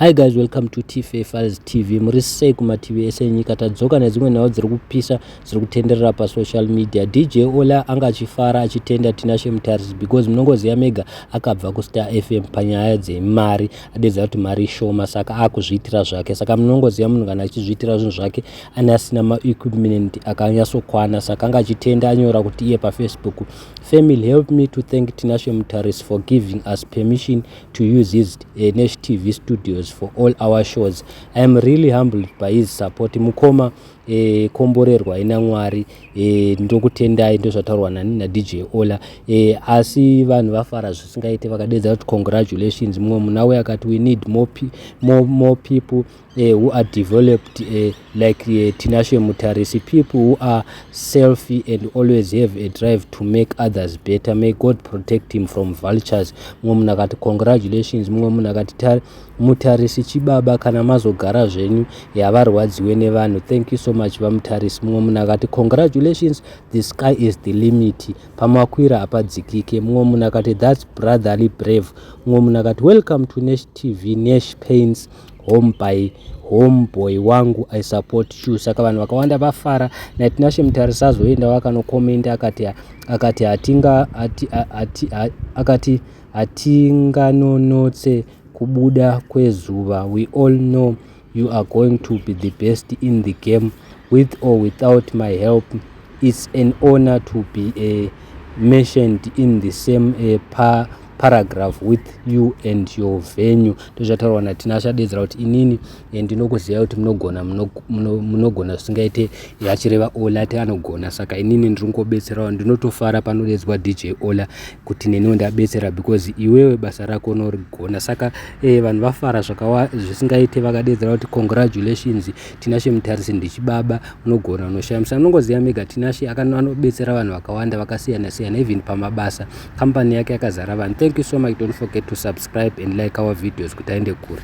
Hi guys, welcome to TFA Files TV. Muri sei kumativi ese enyika? Tadzoka nedzimwe nhau dziri kupisa, dziri kutenderera pasocial media. DJ Ola anga achifara achitenda Tinashe Mutarisi because munongoziva mega akabva kuStar FM panyaya dzemari, adedza kuti mari ishoma, saka akuzviitira zvake. Saka munongoziva munhu kana achizviitira zvinhu zvake ane asina maequipment akanyatsokwana, saka anga achitenda. Anyora kuti iye paFacebook, "Family, help me to thank Tinashe Mutarisi for giving us permission to use his Nash TV studios for all our shows. I am really humbled by his support. Mukoma, komborerwa naMwari, ndokutendai." Ndozvataurwa nani naDJ Ola. Asi vanhu vafara zvisingaite, vakadedza kuti congratulations. Mumwe munhu auya akati, "We need more people who are developed like Tinashe Mutarisi, people who are selfless and always have a drive to make others better. May God protect him from vultures." Mumwe munhu akati, "Congratulations." Mumwe munhu akati, "Mutarisi chibaba, kana mazogara zvenyu yavarwadziwe nevanhu. Thank you so much, vaMutarisi." Mumwe munhu akati, "Congratulations, the sky is the limit, pamakwira hapadzikike." Mumwe munhu akati, "That's brotherly brave." Mumwe munhu akati, "Welcome to Nash TV, Nash Paints, home by homeboy wangu, I support you." Saka vanhu vakawanda vafara naTinashe Mutarisi. Azoenda vakanokomenda, akati hatinga akati hatinganonotse kubuda kwezuva. We all know you are going to be the best in the game with or without my help. It's an honor to be mentioned in the same paragraph with you and your venue. Ndozvataurwa naTinashe, adedzera kuti inini ndinokuziva kuti munogona, munogona zvisingaite, achireva Ola, ati anogona. Saka inini ndiri kungobetserawo, ndinotofara panodedzwa DJ Ola kuti neniwo ndabetsera because iwewe basa rako unorigona. Saka vanhu vafara zvisingaite, vakadedzera kuti congratulations Tinashe Mutarisi, ndichibaba, unogona, unoshamisa. Unongoziva mega Tinashe anobetsera vanhu vakawanda vakasiyana siyana, even pamabasa, kambani yake yakazara vanhu. Thank you so much. Don't forget to subscribe and like our videos kuti aende kure.